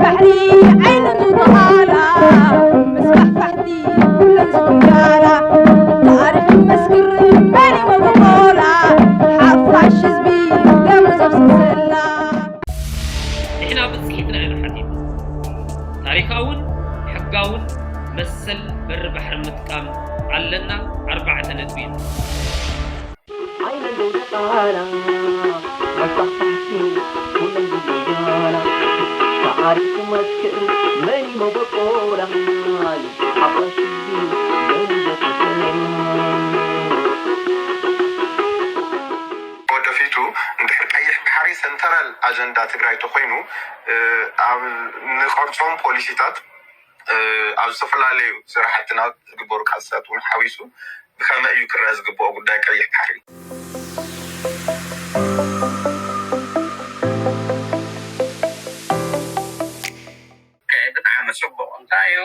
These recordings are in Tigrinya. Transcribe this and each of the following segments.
ባሕሪ ዓይነቱ ተቓላ ምስ ባሕባሕቲ ኩለን ዝኹንዳላ ታሪኽ መስክር መን መበቆላ ሓፋሽ ህዝቢ ደሙ ዘፍስሰላ። ንሕና ብጽሒትና ኢና ሓቲትና። ታሪኻውን ሕጋውን መሰል በሪ ባሕሪ ምጥቃም ኣለና። ኣርባዕተ ነጥቢ ኢና። ዓይነን ደው ደቓላ መሳሕቲ ኩለን ዝጎዳላ ታሪኽ መስክር መን መበቆላ ሓፋሽ ህዝቢ ደሙ ዘፍሰላ። ወደፊቱ እንድሕር ቀይሕ ባሕሪ ሰንተራል ኣጀንዳ ትግራይ ተኮይኑ ኣብ ንቀርፆም ፖሊሲታት ኣብ ዝተፈላለዩ ስራሕትና ዝግበሩ ቃልስታት እውን ሓዊሱ ብከመይ እዩ ክረአ ዝግብኦ ጉዳይ ቀይሕ ባሕሪ? ብጣዕሚ ፅቡቅ እንታይ እዩ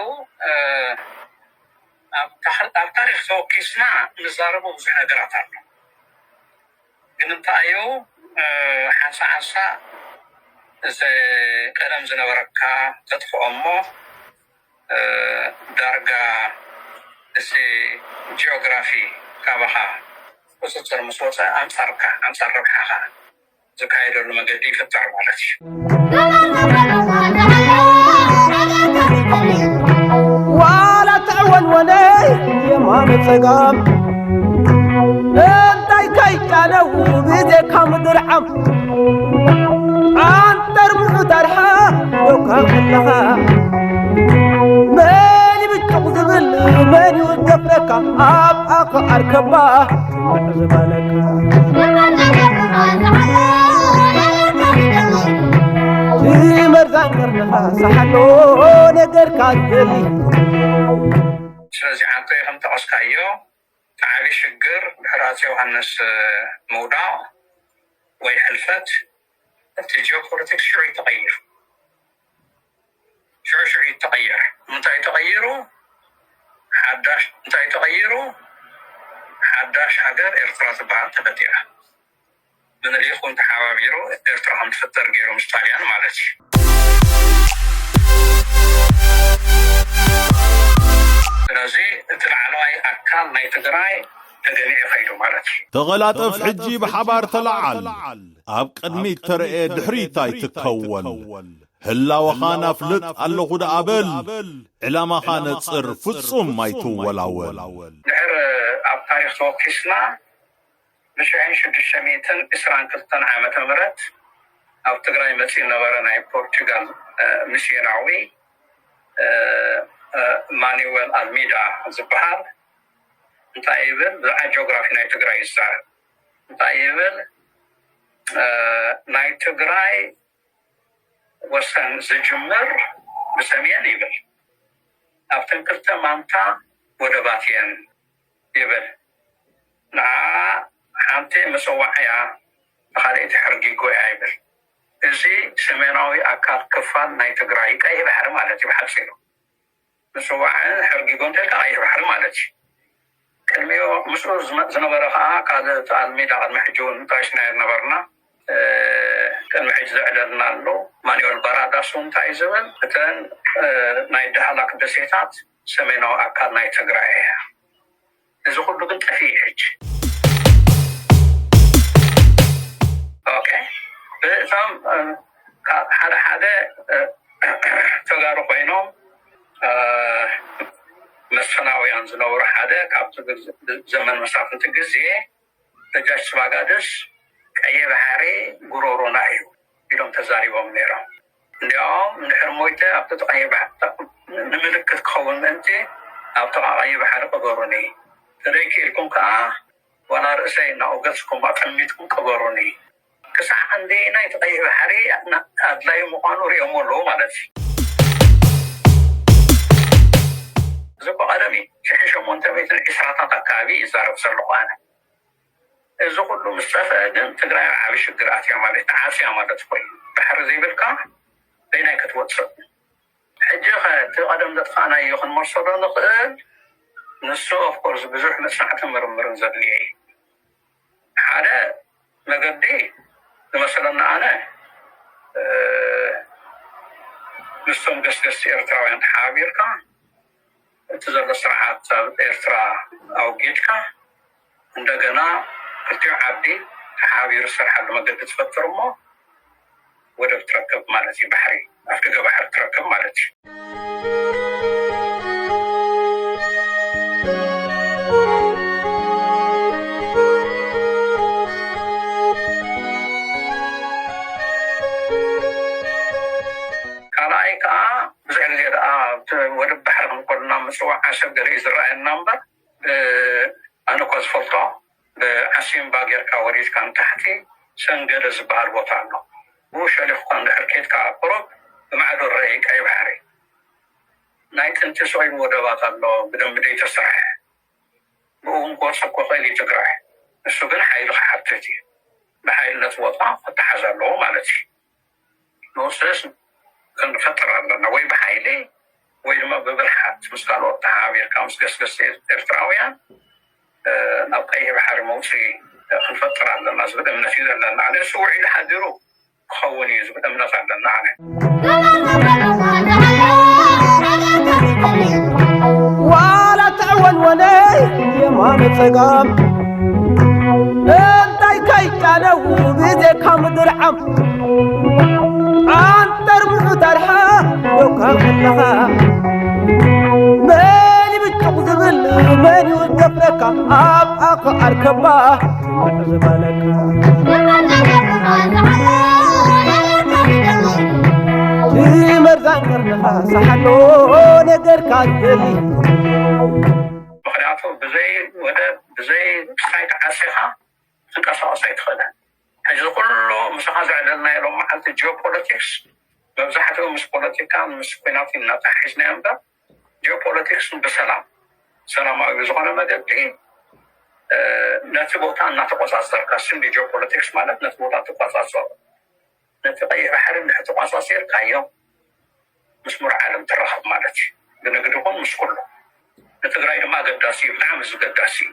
ኣብ ታሪክ ተወኪስና ንዛረቦ ብዙሕ ነገራት ኣሎ። ግን እንታይ እዩ ሓንሳ ሓንሳ እዚ ቀደም ዝነበረካ ተጥፍኦ እሞ ዳርጋ እቲ ጂኦግራፊ ካባኻ ቁፅፅር ምስ ወፀ ኣንፃርካ ኣንፃር ረብሓኻ ዝካየደሉ መገዲ ይፍጠር ማለት እዩ። ዋላ ተዕወንወነይ የማነ ጸጋም እንታይ ከይጫነው ብዜካ ምድርዓም ኣንተር ምዑት ኣድሓ ዶካ ከለኻ መን ይብጭቕ ዝብል መን ይውደፍረካ ኣብ ኣኸ ኣርከባ ስለዚ ዓንቶ ከም ጠቐስካዮ እቲ ዓቢ ሽግር ድሕሪ ኣጼ ዮሃንስ ምውዳቕ ወይ ሕልፈት እቲ ጂኦፖለቲክስ ሽዑ እዩ ተቐይሩ። ሽዑ ሽዑ እዩ ተቐየረ። እንታይ ተቐይሩ? ሓዳሽ እንታይ ተቐይሩ? ሓዳሽ ሃገር ኤርትራ ትበሃል ተፈጢራ። ምኒልክ እውን ተሓባቢሩ ኤርትራ ከም ትፍጠር ገይሩ ምስ ጣልያን ማለት እዩ። ስለዚ እቲ ላዕለዋይ ኣካል ናይ ትግራይ ተገሊዑ ከይዱ ማለት እዩ። ተቐላጠፍ ሕጂ ብሓባር ተለዓል። ኣብ ቅድሚት ተረኤ ድሕሪት ኣይትከወል። ህላወኻን ኣፍልጥ ኣለኹ ደኣ በል። ዕላማኻ ነጽር ፍጹም ኣይትወላወል። ድሕር ኣብ ታሪኽ ተወኪስና ብሽሕን ሽዱሽተ ሚእትን ዕስራን ክልተን ዓመተ ምህረት ኣብ ትግራይ መጺኡ ነበረ ናይ ፖርቹጋል ሚስዮናዊ ማኑዌል ኣልሚዳ ዝበሃል እንታይ ይብል ብዛዕባ ጂኦግራፊ ናይ ትግራይ ይዛረብ እንታይ ይብል ናይ ትግራይ ወሰን ዝጅምር ብሰሜን ይብል ኣብተን ክልተ ማንታ ወደባት እየን ይብል ንዓ ሓንቲ ምፅዋዕ እያ ንካልኣይቲ ሕርጊጎ እያ ይብል እዚ ሰሜናዊ ኣካል ክፋል ናይ ትግራይ ቀይሕ ባሕሪ ማለት እዩ ብሓፂሩ ምፅዋዕን ሕርጊጎ እንተልካ ቀይሕ ባሕሪ ማለት እዩ ቅድሚኡ ምስኡ ዝነበረ ከዓ ካልእ ኣልሜዳ ቅድሚ ሕጂ እውን እንታይ ሽናየር ነበርና ቅድሚ ሕጂ ዘዕለልና ኣሎ ማኑኤል በራዳሱ እንታይ ዝብል እተን ናይ ዳህላክ ደሴታት ሰሜናዊ ኣካል ናይ ትግራይ እያ እዚ ኩሉ ግን ጠፊኡ ሕጂ እቶም ሓደ ሓደ ተጋሩ ኮይኖም መስፍናውያን ዝነበሩ ሓደ ካብቲ ዘመን መሳፍንቲ ግዜ ደጃች ስባጋድስ ቀይሕ ባሕሪ ጉሮሮና እዩ ኢሎም ተዛሪቦም ነይሮም። እንዲያውም እንድሕር ሞይተ ኣብ ጥቓ ቀይሕ ባሕሪ ንምልክት ክኸውን ምእንቲ ኣብ ጥቓ ቀይሕ ባሕሪ ቅበሩኒ፣ ተደይክኢልኩም ከኣ ዋላ ርእሰይ እናወገዝኩም ኣጠሚትኩም ቅበሩኒ። ክሳዕ ክንደየናይ እቲ ቀይሕ ባሕሪ ኣድላዪ ምዃኑ ርእዮሞ ኣለዉ ማለት እዩ። እዚ እኮ ቀደም እዩ። ሽሕን ሸሞንተ ሚእትን ዕስራታት ኣከባቢ ይዛረብ ዘለኹ ኣነ። እዚ ኩሉ ምስ ጠፍአ ግን ትግራይ ኣብ ዓቢ ሽግር ኣትያ ማለት ተዓጽያ ማለት እኮ እዩ። ባሕሪ ዘይብልካ በይናይ ክትወጽእ? ሕጂ ኸ እቲ ቀደም ዘጥፋእናዮ ክንመልሶ ዶ ንኽእል? ንሱ ኦፍኮርስ ብዙሕ መጽናዕትን ምርምርን ዘድልዮ እዩ። ሓደ መገዲ ዝመስለኒ ኣነ ምስቶም ገስገስቲ ኤርትራውያን ተሓባቢርካ እቲ ዘሎ ስርዓት ኣብ ኤርትራ ኣውጊድካ እንደገና ክልቲኡ ዓዲ ተሓባቢሩ ዝሰርሓሉ መገዲ ትፈጥር እሞ ወደብ ትረክብ ማለት እዩ። ባሕሪ ኣፍደገ ባሕሪ ትረክብ ማለት እዩ። ካልኣይ ከዓ ብዙሕ ግዜ ደኣ ወደብ ባሕሪ ክንኮልና ምፅዋዕ ዓሰብ ገለ እዩ ዝረኣየና እምበር ኣነ እኳ ዝፈልጦ ብዓሲምባ ጌርካ ወሪድካ ንታሕቲ ሰንገደ ዝበሃል ቦታ ኣሎ። ብኡ ሸሊኽካ እንድሕር ኬድካ ቁሩብ ብማዕዶ ረኢ ቀይ ባሕሪ ናይ ጥንቲ ስዒቡ ወደባት ኣሎ ብደንቢ ዘይተሰርሐ። ብኡ እውን ክወፅእ ክኽእል እዩ ትግራይ። እሱ ግን ሓይሊ ክሓትት እዩ። ብሓይሊ ነቲ ቦታ ክተሓዝ ኣለዎ ማለት እዩ። ንውስስ ክንፈጥር ኣለና ወይ ብሓይሊ ወይ ድማ ብብልሓት ምስ ካልኦት ተሓባቢርካ ምስ ገስገስቲ ኤርትራውያን ናብ ቀይሕ ባሕሪ መውፅኢ ክንፈጥር ኣለና ዝብል እምነት እዩ ዘለና። ንሱ ውዒሉ ሓዲሩ ክኸውን እዩ ዝብል እምነት ኣለና። ኣነ ዋላ ተዕወንወነይ የማነ ጸጋም እንታይ ከይቃነው ብዜካ ምድርዓም ኣንተር ምዑት ኣድሓ ዶካ ከለኻ መን ይብጭቕ ዝብል መን ይውደፍረካ ኣብ ኣኸ ኣርከባ ትምዕ ዝበለካ መርዛን ቀርንኻ ሳሓሎ ነገርካ ዝደሊ ምክንያቱ ብዘይ ወደብ ብዘይ ሳይት ዓሲኻ ትንቀሳቐስ ኣይትኽእልን። ሕዚ ኩሉ ምሳኻ ዘዕለልናዮ ሎም መዓልቲ ጂኦፖለቲክስ መብዛሕትኡ ምስ ፖለቲካን ምስ ኩናት እናተሓሒዝናዮ እምበር ጂኦፖለቲክስ ብሰላም ሰላማዊ ብዝኾነ መገዲ ነቲ ቦታ እናተቆፃፀርካ ስንዲ ጂኦፖለቲክስ ማለት ነቲ ቦታ ትቆፃፀሩ ነቲ ቀይሕ ባሕሪ እንድሕር ተቋፃፂርካዮ ምስ ሙሉእ ዓለም ትራኸብ ማለት እዩ። ብንግዲ ይኹን ምስ ኩሉ ንትግራይ ድማ ኣገዳሲ እዩ፣ ብጣዕሚ ዝገዳሲ እዩ።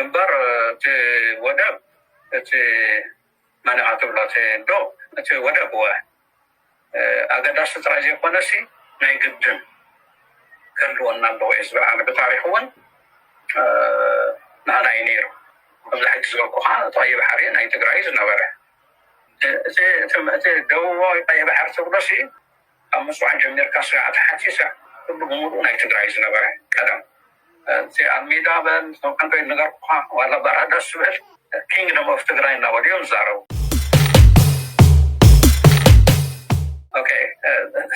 እምበር እቲ ወደብ እቲ መን ኢኻ ትብሎ እቲ ዶ እቲ ወደብ ወ ኣገዳሲ ጥራይ ዘይኮነሲ ናይ ግድን ክህልወና ኣለዎ እየ ዝብል ኣነ ብታሪክ እውን ናህና እዩ ነይሩ። ኣብዚ ሕጂ ዝበልኩኻ እቲ ቀይሕ ባሕሪ ናይ ትግራይ ዝነበረ እቲ ደቡባዊ ቀይሕ ባሕሪ ትብሎ ሲ ካብ ምፅዋዕ ጀሚርካ ስጋዕ ተሓቲሰ ኩሉ ብምሉእ ናይ ትግራይ ዝነበረ ቀደም እቲ ኣልሜዳ በል እቶም ሓንቶይ ነገርኩኻ ዋላ ባራዳስ ዝበል ኪንግደም ኦፍ ትግራይ እናበሉ እዮም ዝዛረቡ።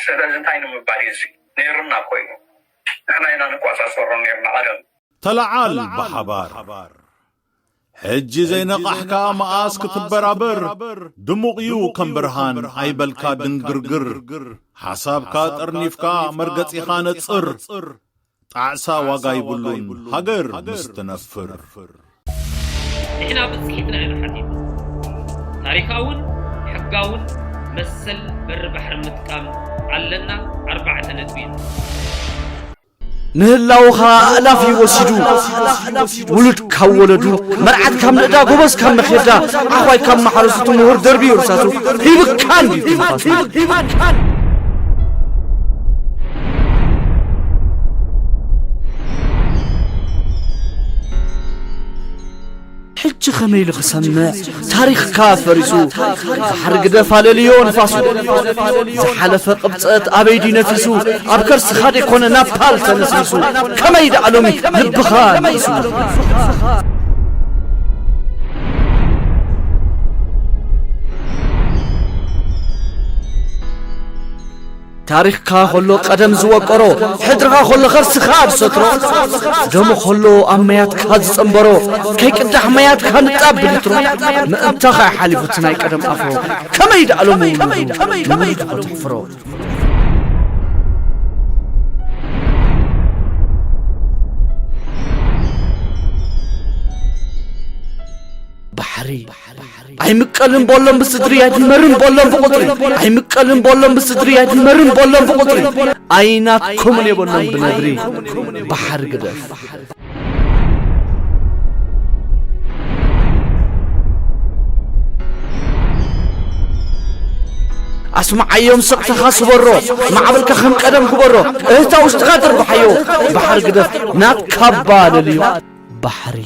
ስለዚ እንታይ ንምባል እዩ እዚ ነይሩና እኮ እዩ ንሕና ኢና ንቋፃፀሮ ነይርና ቀደም። ተለዓል ብሓባር ሕጂ ዘይነቓሕካ መኣስ ክትበራበር ድሙቕ እዩ ከም ብርሃን ኣይበልካ ድንግርግር ሓሳብካ ጠርኒፍካ መርገጺኻ ነጽር ጣዕሳ ዋጋ ይብሉን ሃገር ምስ ትነፍር። ንሕና ብጽሒትና ኢና ሓቲትና። ታሪኻውን ሕጋውን መሰል በሪ ባሕሪ ምጥቃም ኣለና ኣርባዕተ ነጥቢ ኢና። ንህላውኻ ኣእላፍ እዩ ወሲዱ ውሉድ ካብ ወለዱ መርዓት ካብ ንእዳ ጎበዝ ካብ መኼዳ ዓዃይ ካብ ማሕረስቱ ምሁር ደርቢ እርሳሱ ሂብካ እንዲዩ ትንፋሱ ሕጂ ኸመይ ኢሉ ክሰምዕ ታሪኽካ ፈሪሱ ባሕሪ ግደፍ ኣለልዮ ንፋሱ ዝሓለፈ ቅብፀት ኣበይ ድዩ ነፊሱ ኣብ ከርስኻ ደይኮነ ናብ ፓል ተነስኒሱ ከመይ ደኣ ሎሚ ልብኻ ንኢሱ ታሪኽካ ኸሎ ቀደም ዝወቀሮ ሕድርኻ ኸሎ ኸርስኻ ኣብ ሰትሮ ደሙ ኸሎ ኣብ መያትካ ዝጸንበሮ ከይቅዳሕ መያትካ ንጣብ ብሊትሮ ምእንታኻ ሓሊፉ እቲ ናይ ቀደም ኣፍሮ ከመይ ደኣ ሎሚ ውሉዱ ንውሉድኻ ተሕፍሮ ባሕሪ ኣይምቀልን በሎም ብስድሪ ኣይትመርን በሎም ብቁፅሪ ኣይምቀልን በሎም ብስድሪ ኣይትመርን በሎም ብቁፅሪ ኣይናትኩምን የበሎም ብነድሪ ባሕሪ ግደፍ ኣስምዓዮም ስቕታኻ ስበሮ፣ ማዕበልካ ከም ቀደም ግበሮ። እህታ ውሽጥኻ ተርጉሓዮ፣ ባሕሪ ግደፍ ናትካ ኣባ ለልዮ። ባሕሪ